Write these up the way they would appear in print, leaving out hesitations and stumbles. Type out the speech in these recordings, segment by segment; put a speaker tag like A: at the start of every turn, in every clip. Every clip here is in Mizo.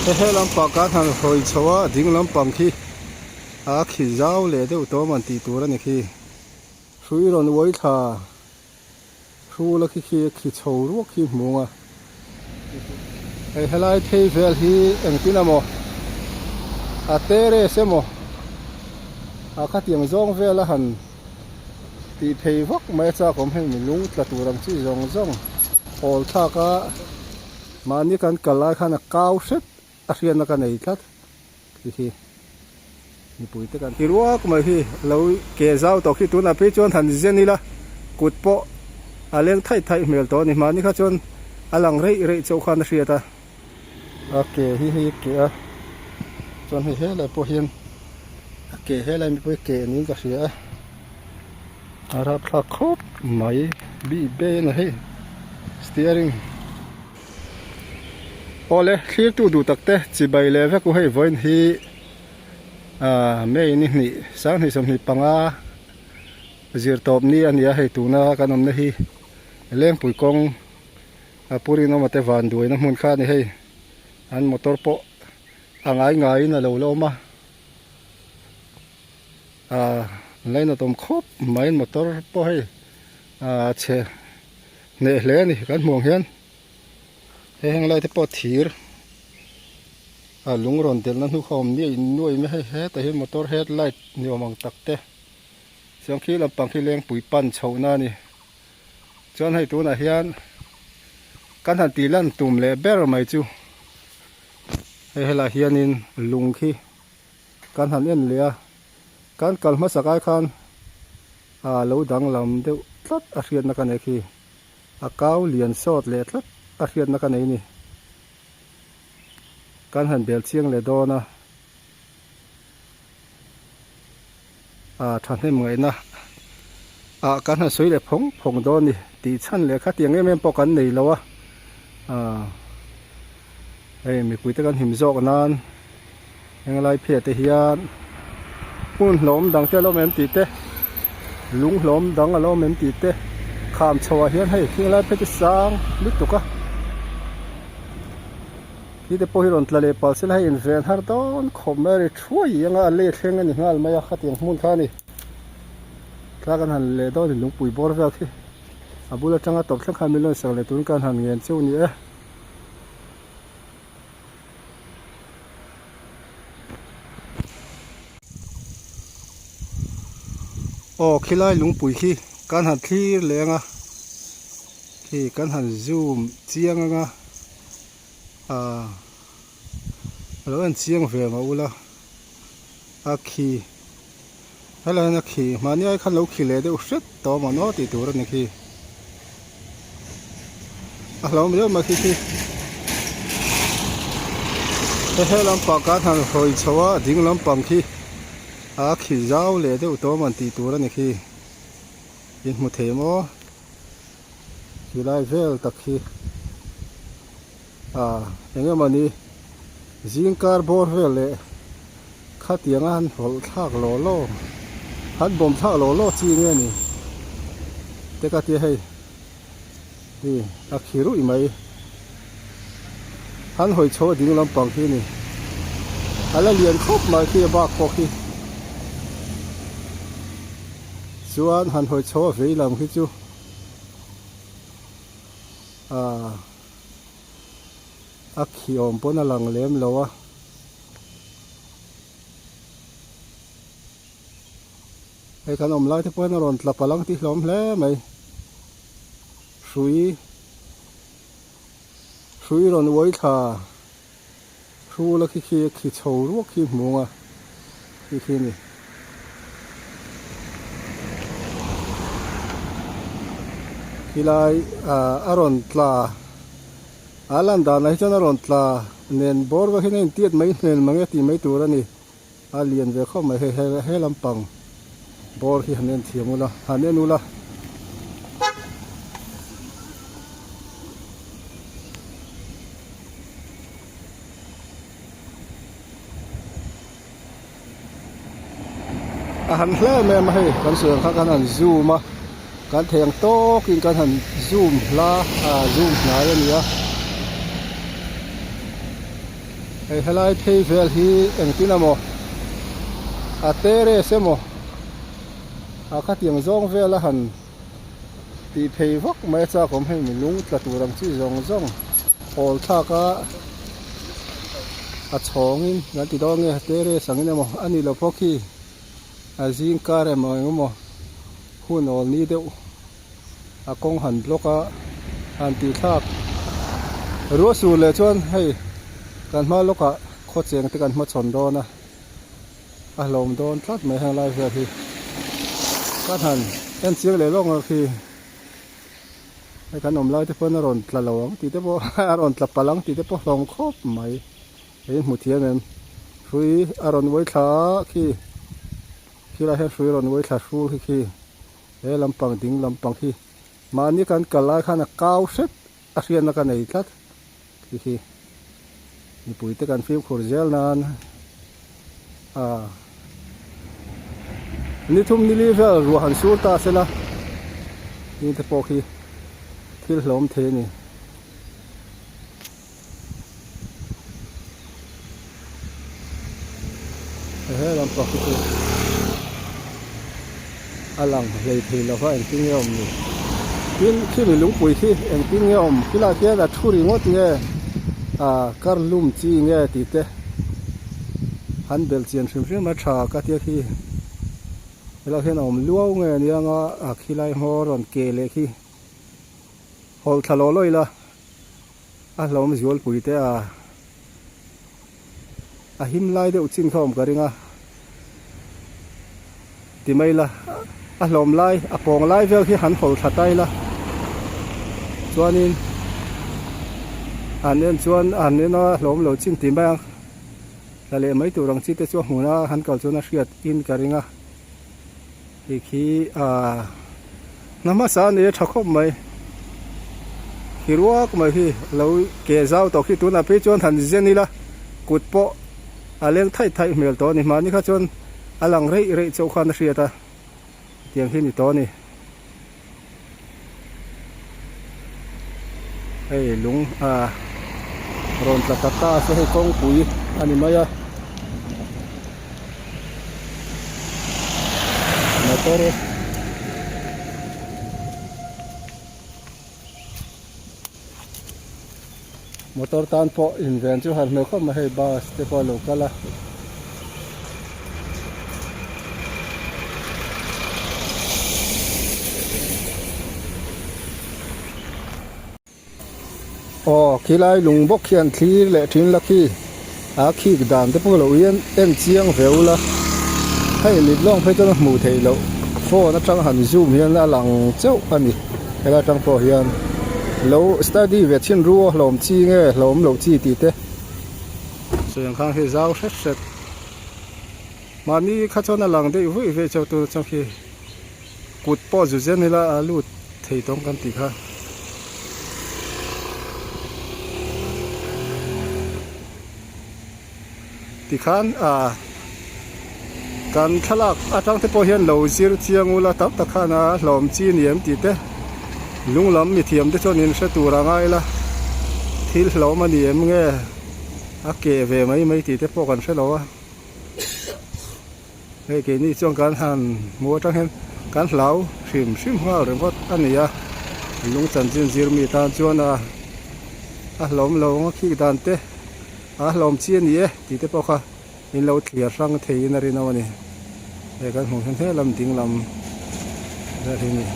A: He lampang kan han hawi chho a ding lampang khi a khi zau leh deuh tawh a man tih tur a ni khi hrui rawn uai thla hrul a khi khi khi chho ruak khi hmung a hei helai phei vel hi engtin emaw a terrace emaw a khatiang zawng vel a han tih phei vak mai a chak awm hei mi lung tla tur ang chi zawng zawng awl thlak a mahni kan kal lai khan a kau hret a hriatna ka nei tlat khi khi mipui te kan ti ruak mai hi lo ke zau tawh khi tunah phei chuan han zen ila kut pawh a leng thaih thaih hmel tawh a ni mahni kha chuan a lang reih reih chauh khan a hriat a a ke hi hei a ke a chuan hei helai pawh hian a ke helai mi pawh hi ke niin ka hria a a rapthlak khawp mai bih ber a ni hei steering. Awle thlirtu duh tak te chibai leh vek u hei vawiin hi ah May ni hnih sanghnih 25 zir tawp ni a ni a hei tuna kan awmna hi Lengpui kawng a Pu Rinawma te van duaina hmun kha a ni hei an motor pawh a ngai ngaiin a lo la awm a ah lainatawm khawp mai motor pawh hei ah chhe hneh hle a ni kan hmuh ang hian. Hei heng lai te pawh thir a lung rawn delh na hnu kha a awm nuai nuai mai hei hetah hian motor headlight ni awm ang tak te chuan khi lampang khi lengpui pan chhoh na a ni chuan hei tunah hian kan han tih lan tum leh ber mai chu hei helaiah hianin lung khi kan han en leh a kan kal hmasak ai khan ah lo danglam deuh tlat a hriatna ka nei khi. A kau lian sawt leh tlat a hriatna ka nei ni. Kan han bel chiang leh dawn a. A thahnem ngaihna ah kan han sawi leh phawng phawng dawn ni tih chhan leh kha tiang em em pawh kan nei lo a. Aaa hei mipui te kan him zawk nan henglai phiah te hian hmun hlawm dang te a lo awm em tih te lung hlawm dang a lo awm em tih te kham chho ah hian hei thinglai phei chu sang lutuk a khi te pawh hi rawn tla leh palh se la hei inven har dawn khawp mai a ri thuai anga a lei thleng a ni nghal mai a khatiang hmun kha a ni thla kan han leh dawn a ni lungpui bawr vel khi. A bul atanga tawp thleng khan min rawn sak leh turin ka han ngen cheu ni e. Aw khilai lungpui khi kan han thlir leng a khi kan han zoom chiang anga ah a lo en chiang ve mah ula a khi. Helai hian a khi mahni ai khan lo khi leh deuh hret tawh a maw tih tur a ni khi a hlauhawm riau mai khi khi he he lampang kan han hawi chho a ding lampang khi a khi zau leh deuh tawh a maw tih tur a ni khi in hmu thei maw chulai vel tak khi ah eng emaw ni zingkar bawr vel leh. Khatianga han hawlh thlak law law, han bawm thlak law law chi nge ni te ka tia hei hi a khi ruih mai han hawi chho a ding lampang khi ni a la lian khawp mai khi a bak pawh khi chuan han hawi chho a vei lam khi chu ah a khi awm pawn a lang lem lo a. Hei kan awm lai te pawh hian a rawn tla palh ang tih hlawm hle mai hrui hrui rawn uai thla hrul a khi khi khi chho ruak khi hmung a khi khi a ni. Khilai ah a rawn tla. A lan danah hi chuan a rawn tla nen bawr vek hian a intiat mai hmel mang e tih mai tur a ni. A lian ve khawp mai hei he lampang bawr hi han en thiam ula han en ula. A han hle em em a hei kan sawi ang kha kan han zoom a kan thei ang tawkin kan han zoom hla ah zoom hnai a ni a. Hei helai phei vel hi engtin emaw a terrace emaw a khatiang zawng vel a han tih phei vak mai a chak awm hei mi lung tla tur ang chi zawng zawng hawl thlak a a chhawngin kan ti dawn nge terrace angin emaw a nih loh pawh khi a zing kar emaw eng emaw hun awl ni deuh a kawng han block a han tih thlak ruah sur leh chuan hei kan hma lawkah khaw cheng te kan hmachhawn dawn a a hlawm dawn tlat mai heng lai vel hi ka han en chiang leh lawk ang khi hei kan awm lai te pawn a rawn tla lo ang tih te pawh a rawn tla palh ang tih te pawh hlawm khawp mai hei hmu thiam em hrui a rawn uai thla a khi khilai hian hrui a rawn uai thla hrul khi khi. He lampang ding lampang hi mahni kan kal lai khan a kau hret a hriatna ka nei tlat khi khi mipui te kan fimkhur zel nan ah ni thum ni li vel ruah han sur ta sela heng te pawh khi thil hlawm thei a ni. He lampang hi chu a lang hlei thei lo va engtin nge awm ni tin khimi lungpui khi engtin nge awm khilaiah khian a thu ringawt nge ah kar lum chi nge tih te an belh chian hrim hrim a tha ka tia khi helaiah hian a awm luau nge nia nga a khilai hmawr rawn ke leh khi hawlh thla lawh lawh ila. A hlawm zualpui te a a him lai deuh chin kha awm ka ring a ti mai ila a hlawm lai a pawng lai vel khi han hawl thla ta ila chuanin an en chuan an en a hlawm lo chin ti mai ang tla leh mai tur ang chi te chu a hmun a han kal chuan a hriat in ka ring a. Hei khi ahh hna hmasa a nei a tha khawp mai khi ruak mai hi lo ke zau tawh khi tunah phei chuan han zen ila kut pawh a leng thaih thaih hmel tawh a ni mahni kha chuan a lang reih reih chauh khan a hriat a tiang hi a ni tawh a ni hei lung ahh rawn tla ta ta se hei kawngpui a ni mai a. Motor motor tan pawh inven chu har hmel khawp mai hei bus te pawh a lo kal a. Aw khilai lung bawk hian thlir leh thin la khi a khik dan te pawh lo hian en chiang ve ula hei mit lawng phei chuan a hmuh theih loh phone atang han zoom hian a lang chauh a ni helai atang pawh hian lo study ve thin ru a hlawm chi nge hlawm loh chi tih te sawi ang khan khi zau hret hret mahni kha chuan a lang deuh vuih vuih chauh tur chuan khi. Kut pawh zu zen ila a lut thei tawng kan tih kha. Tikhan ah kan thlalak atang te pawh hian lo zir chiang ula tam tak khan a hlawm chi ni em tih te lung lam mithiam te chuan in hre tur a ngai ila thil hlawm a ni em nge a keh ve mai mai tih te pawh kan hre lo a. Hei keini chuan kan han hmu atang hian kan hlau hrim hrim nghal ringawt a ni a lung chanchin zir mi tan chuan a a hlawm lo ang a khik dan te a hlawm chi a ni e tih te pawh kha in lo thliar hrang theiin a rinawm a ni hei kan hmuh hian helam ding lam vel hi a ni.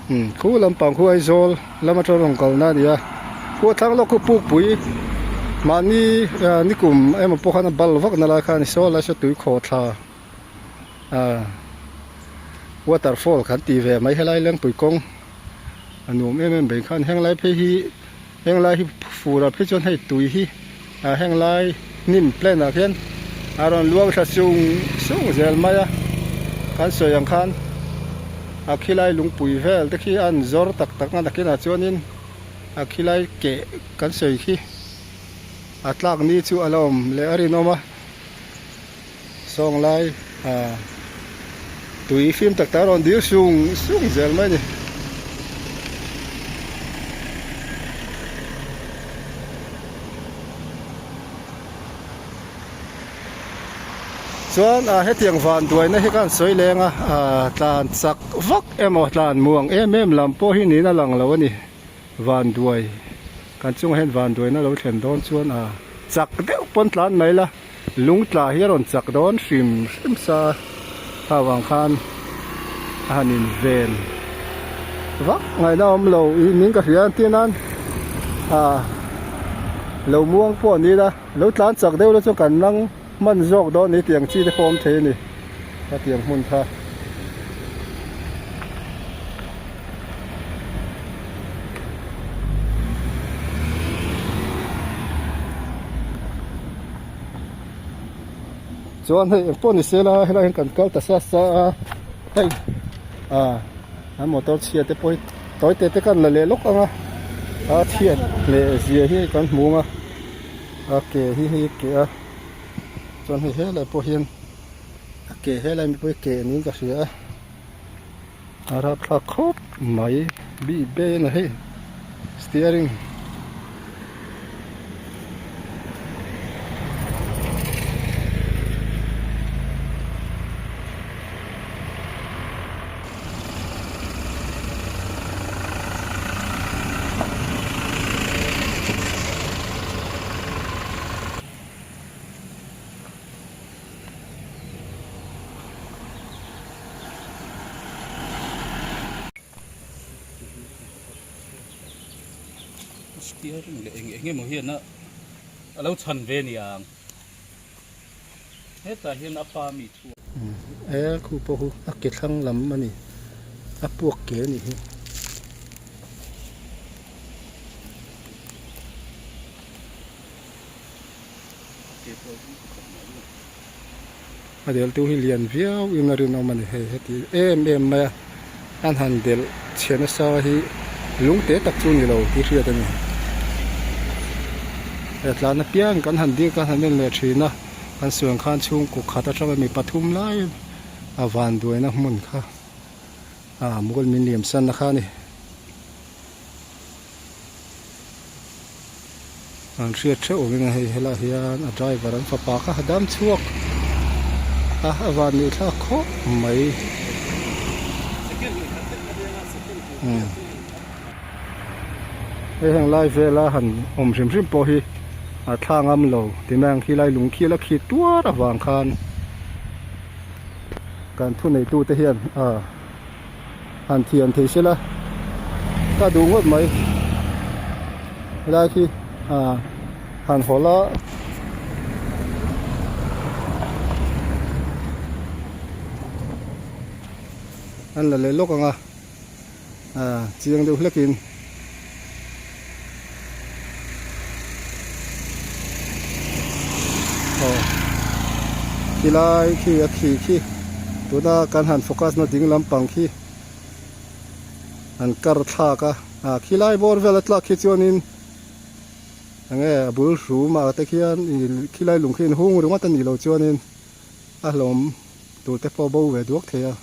A: Umm khu lampang khu Aizawl lam atang rawn kalna a ni a khu a thlang lawk khu pukpui mahni ah nikum emaw pawh khan a bal vak na lai kha a ni saw lai saw tui khaw thla ah waterfall kan tih ve mai helai lengpui kawng a nuam em em mai khan henglai phei hi. Heng lai hi fur ah phei chuan hei tui hi ah heng lai hnim plan ah khian a rawn luang thla sung sung zel mai a kan sawi ang khan a khilai lungpui vel te khi a an zawr tak tak a nakinah chuanin a khilai keh kan sawi khi a tlak ni chu a la awm leh a rinawm a sawng lai ah tui fim tak tak a rawn dil sung sung zel mai a ni. Chuan ah hetiang van duaina hi khan sawi leng a ah tlan chak vak emaw tlan muang em em lam pawh hi niin a lang lo a ni. Van duai kan chungah hian van duaina lo thlen dawn chuan a chak deuh pawn tlan mai la lung tla hi a rawn chak dawn hrim hrim sa a avang khan a han in ven vak ngaihna awm lo ih min ka hria tir nan ah lo muang pawh an ni la lo tlan chak deuh la chuan kan nang hman zawk dawn ni tiang chi te pawh awm thei a ni hetiang hmun kha. Chuan hei engpawh ni se la helai hian kan kal ta sa sa a hei ah an motor chhia te pawh hi tawi te te kan la leh lawk ang a a chhiat leh zia hi kan hmu ang a a ke hi hei ke a chuan hei helai pawh hian a ke helai mi pawh hi ke niin ka hria a a rapthlak khawp mai bih ber a hei steering.
B: Steering leh eng eng emaw hian a a lo chhan ve niang hetah hian a pa mi thu
A: E khu pawh khu a ke thlang lam a ni a puak ke a nih hi. A deltu hi lian viau in a rinawm a ni hei heti em em mai a an han delh chhe nasa hi lung te tak chu ni lo tih hriat a ni he tlan apiang kan han ding kan han en leh thin a kan suan khan chhungkaw khat atanga mi pathum lai a vanduaina hmun kha a mual min liam san na kha a ni. An hriat theuh awm in hei helaiah hian a driver an fapa kha a dam chhuak a a van nih thlak khawp mai umm hei heng lai vela han awm hrim hrim pawh hi a thla ngam lo ti mai ang khi lai lung khi la khi tuar avang khan kan thu nei tu te hian ah. Han thiam thei se la ka duh ngawt mai helai khi ah han hawl a an la leh lawk ang a ah chiang deuh hlek in. Aw khilai khi a khi khi tuna kan han focus na ding lampang khi an kar thlak a ah khilai bawr vel a tlak khi chuanin enge a bul hrum ah te khian ih khilai lung khi in hung ringawt a nih loh chuanin a hlawm tur te pawh bo ve duak thei a.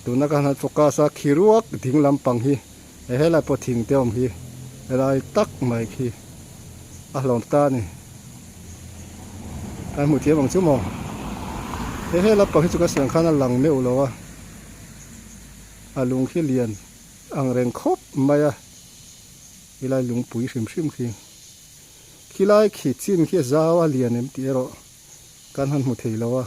A: Tuna ka han focus a khi ruak ding lampang hi he helai pawh thing te awm hi helai tak mai khi a hlawm ta a ni kan hmuh thiam ang chu maw he helai pang hi chu ka sawi ang khan a lang meuh lo a a lung khi lian ang reng khawp mai a helai lungpui hrim hrim khi khilai khi chin khi a zau a lian em tih erawh kan han hmu thei lo a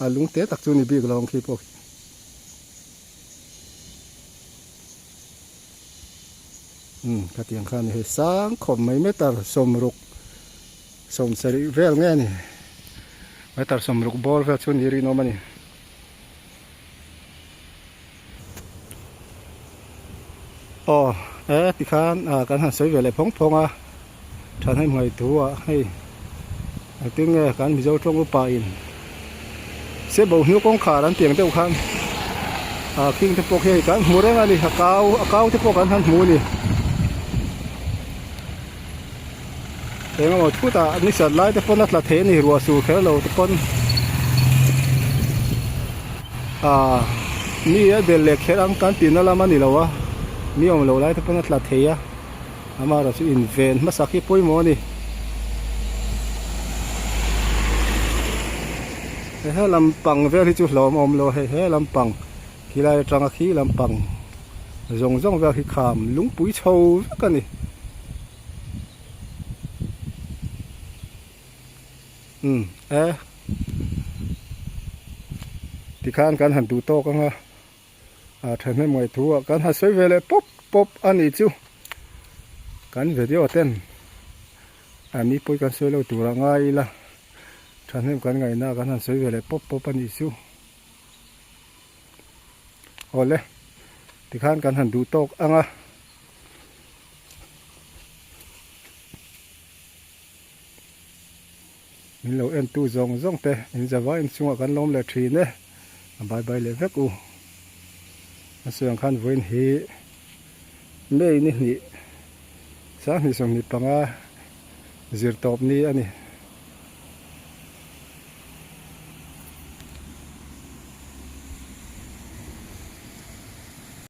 A: a lung te tak chu ni bik lo ang khi pawh khi. Umm khatiang khan hei sang khawp mai meter sawmruk sawmsarih vel nge a ni meter sawmruk bawr vel chu ni rinawm a ni. Aw e tikhan ah kan han sawi ve leh phawng phawng a thahnem ngaih thu ah hei engtin nge kan Mizo tawng upa in se bo hnu kawngkhar an tiang deuh khan ah khing te pawh khi hei kan hmu reng a ni a kau a kau te pawh kan han hmu a ni eng emaw thutah ni sat lai te pawn a tla thei a ni ruah sur kher lo te pawn. Aaa mi a del leh kher ang kan tihna lam a ni lo a, mi awm loh lai te pawn a tla thei a, amaherawh chu inven hmasak hi pawimawh a ni. He he lampang vel hi chu hlawm a awm lo a, hei he lampang khilai atanga khi lampang zawng zawng vel khi kham lungpui chho vek a ni. Umm e tikhan kan han duh tawk ang a ah thahnem ngaih thu ah kan han sawi ve leh pawp pawp a nih chu kan video ten a mi pawi kan sawi lo tur a ngai ila thahnem kan ngaihna ah kan han sawi ve leh pawp pawp a nih chu awle tikhan kan han duh tawk ang a. Min lo en tu zawng zawng te in zava in chungah kan lawm leh thin e a bye bye leh vek u a sawi ang khan vawiin hi May ni hnih 2025 zir tawp ni a ni.